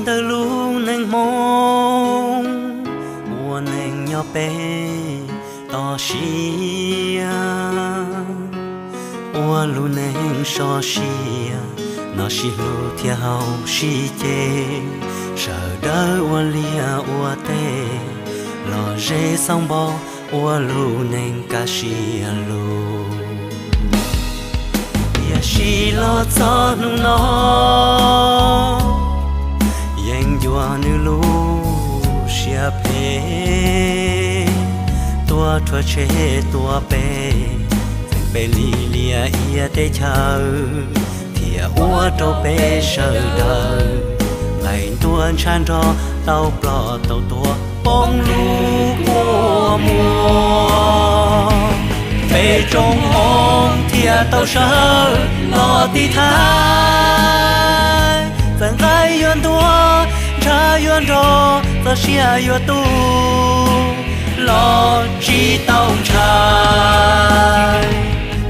Tawg lub neej Hmoob ua neej nyob peb toj siab, ua lub neej sov siab, noj sib hlub thiab haus sib ce, sawv daws ua liaj ua teb, los ze xauj npo ua lub neej kaj siab lug. Tiam sis los txog hnub no, yeej ncua nws lub siab phem, tuaj rhuav tshem tuaj pem, txeeb peb li liaj ia teb chaws, thiaj ua rau peb sawv daws nqaij ntuag ntshav nrog tau ploj tau tuag poob lub kua muag. Peb tsoom Hmoob thiaj tau sawv los tiv thaiv, txawm nqaij yuav ntuag ntshav yuav nrog, txoj sia yuav tu los tsis tau ntshai.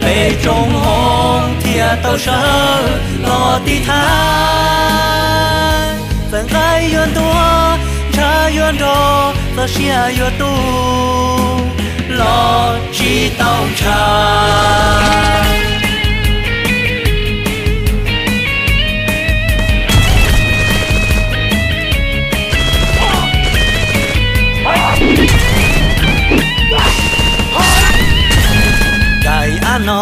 Peb tsoom Hmoob thiaj tau sawv los tiv thaiv, txawm nqaij yuav ntuag ntshav yuav nrog, txoj sia yuav tu los tsis tau ntshai. Daim av no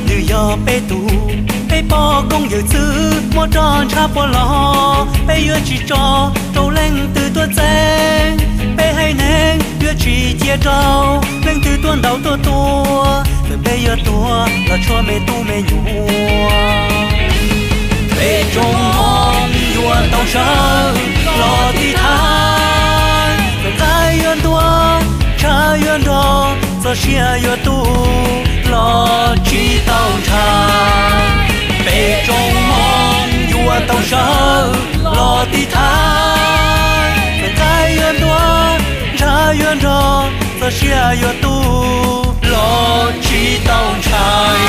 nws yog peb tug, peb poj koob yawm txwv muab roj ntshav puag los, peb yuav tsis tso rau leej twg tuaj txeeb. Peb haiv neeg yuav tsis cia rau leej twg tuaj ntaus tuaj tua, txawm peb yuav tuag los tshuav me tub me nyuam. Peb tsoom Hmoob yuav tau sawv los tiv thaiv, txawm nqaij yuav ntuag ntshav yuav nrog, txoj sia yuav tu los tsis tau ntshai. Peb tsoom Hmoob yuav tau sawv los tiv thaiv, txawm nqaij yuav ntuag ntshav yuav nrog, txoj sia yuav tu los tsis tau ntshai.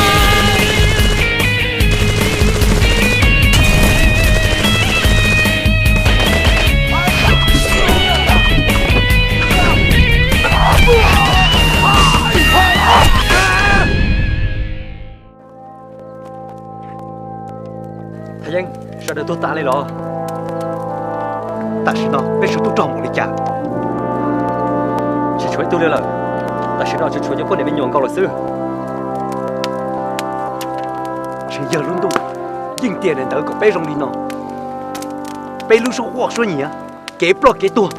Thaj Yeeb, sawv daws tuag tas li los? Tam sim no peb sawv tub rog mus li cas? Tsis tshuav ib tug li lawm. Tam sim no tsuas tshuav cov poj niam me nyuam nkaus lawm xwb. Tsis yog lub ntuj yeej tiam daim ntawd kom peb zoo li no. Peb lub suab quaj suab nyiav, kev ploj kev tuag,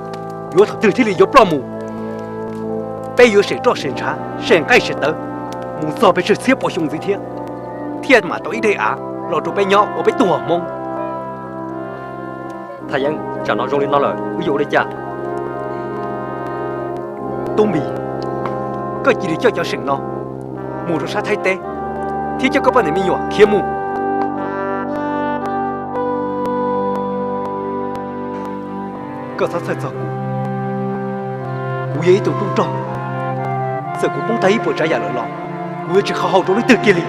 yuav thaum twg thiaj li yuav ploj mus? Peb yuav sem roj sem ntshav, sem nqaij sem tawv mus txog pes tsawg txhiab puas xyoo ntxiv thiab, thiaj mam tau ib daim av los rau peb nyob ua peb tug hom Hmoob. Thaj Yeeb, tsam no zoo li no lawm wb yuav ua li cas? Tub Npis, koj cia li coj cov seem no mus rau sab Thaib teb thiab coj koj poj niam me nyuam khiav mus. Koj txhob txhawj txog kuv, kuv yog ib tug tub rog, txawm kuv poob tag ib puas tsav yam lawm los kuv yuav tsis qhov haus rau leej twg kiag li.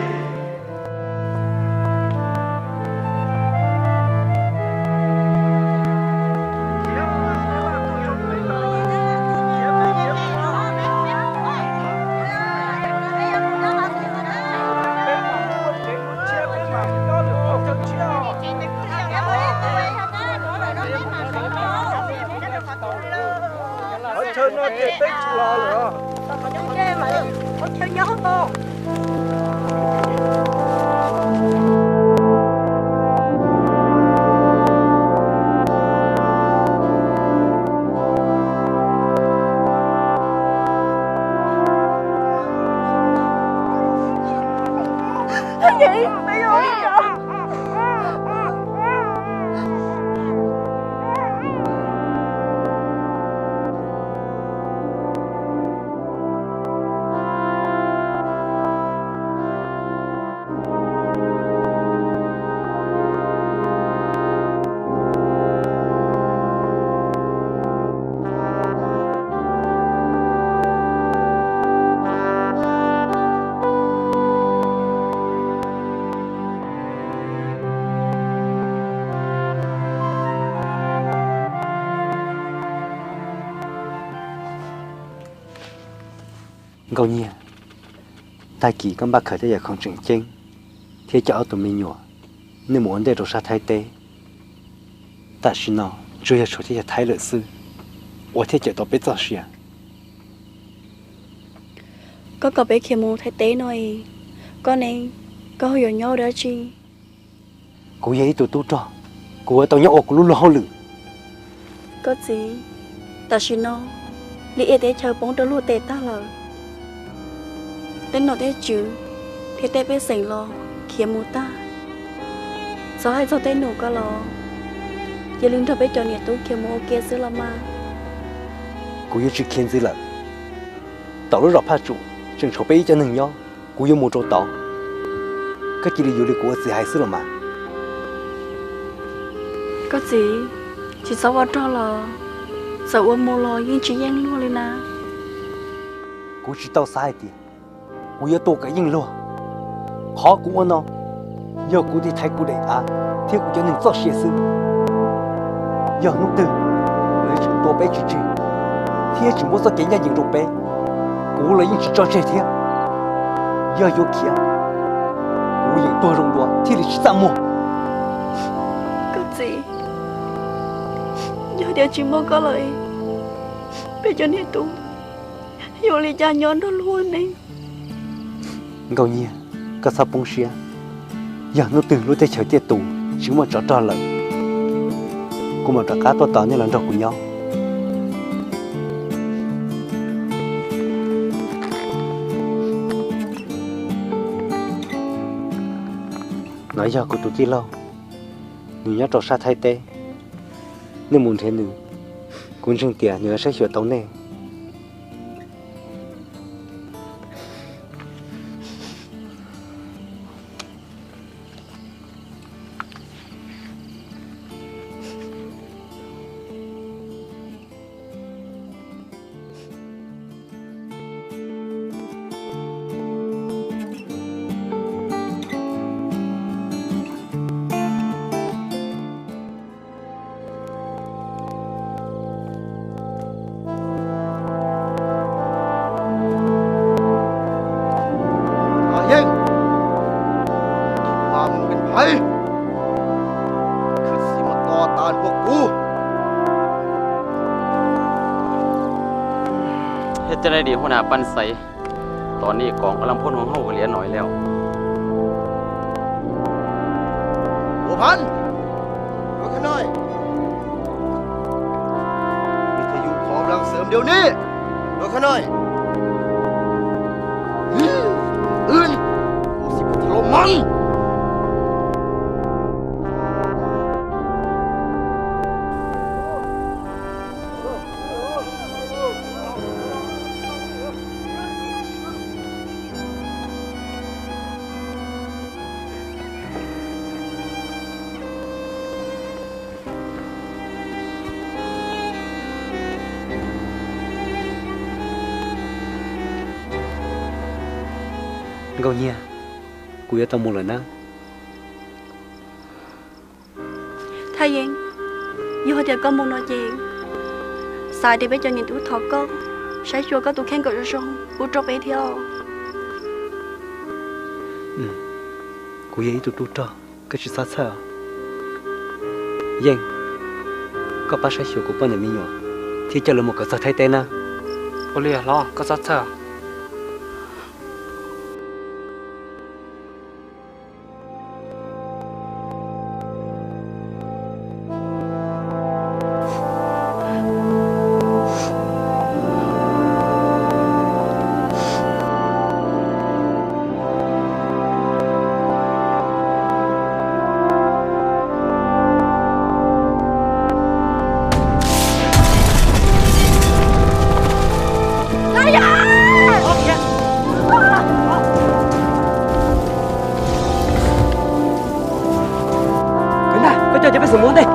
Qhov chaw no ces peb tsis los lawm. Nkauj Nyiag, tag kis koj npaj khaws tej yam khoom tseem ceeb thiab coj ob tug me nyuam nej mus ua ntej rau sab Thaib teb. Tam sim no tsuas yog tshuav cov yawg Thaib lawm xwb uas thiaj cawm tau peb txoj sia. Koj kom peb khiav mus Thaib teb no es koj ne, koj ho yuav nyob ua dab tsi? Kuv yog ib tug tub rog, kuv yuav tau nyob ua kuv lub luag hauj lwm. Koj txiv, tam sim no lub teb chaws poob rau luag tes tag lawm. Tej nom tej tswv thiab tej pej xeem los khiav mus tag. Txhob hais txog tej nus ko los, cia li nrog peb cov niam tub khiav mus ua ke xwb los mas. Kuv yuav tsis khiav ntxiv lawm. Tom lub zos Phaj Tsum tseem tshuav peb ib co neeg nyob, kuv yuav mus rau tod. Koj cia li yuav li kuv ua txiv hais xwb los mas. Koj txiv, tsis txhob ua rog los, txawm ua mus los yeej tsis yeej luag li na. Kuv tsis tau xav hais tias kuv yuav tua kom yeej luag. Qhov kuv ua no yog kuv thiaj thaiv kuv daim av thiab kuv cov neeg txoj sia xwb. Yog hnub twg lawv tseem tua peb tsis tseg thiab tseem muab txoj kev ncaj ncees rau peb, kuv los yeej tsis tso tseg thiab. Yog yuav khiav, kuv yeem tuag zoo dua thiaj li tsis txaj muag. Koj txiv, yog tias tsis muaj koj lawm, peb cov niam tub yuav ua li cas nyob nrog luag ne? Nkauj Nyiag, koj txhob poob siab. Yog hnub twg lub teb chaws tiaj tus tsis muaj tsov rog lawm, kuv mam rov qab tuaj tos nej los nrog kuv nyob. No yog kuv tus tij laug, nws nyob rau sab Thaib teb. Nej mus nrhiav nws, kuv ntseeg tias nws yuav saib xyuas tau nej. Yeej, mas mus pes hais, khwv xim mas to tas npaum kuv. Thiab tej laij dim huv nas paj xaiv, tom nej koom ob lam phooj noo hauj liam no lawm. Ua phan, rov qab hais, ib tug yus qhov lam xwm diav nej, rov qab hais, ua xim pub tha los mas. Nkauj Nyiag, kuv yuav tau mus lawm na. Thaj Yeeb, yog hais tias koj mus no ces xav tias peb cov niam tub thov koj saib xyuas koj tus kheej kom zoo zoo pub rau peb thiab. Kuv yog ib tug tub rog, koj tsis txhob txhawj. Yeej, koj pab saib xyuas kuv poj niam me nyuam thiab coj lawv mus kom txog Thaib teb na. Ua li hlob, koj txhob txhawj. Koj coj cov pej xeem mus ua ntej.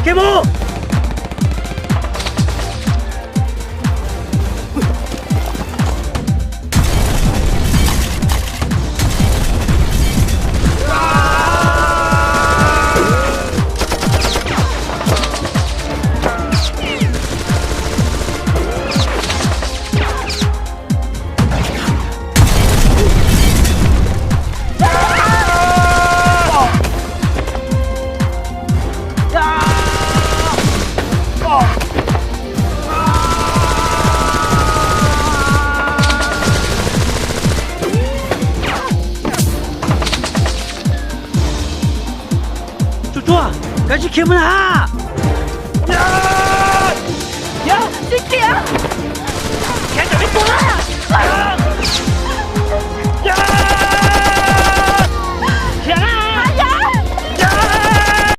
Khiav mus! Tsuag tsuag, koj tsis khiav mus na! Tsis khiav, khiav rau ib puag na!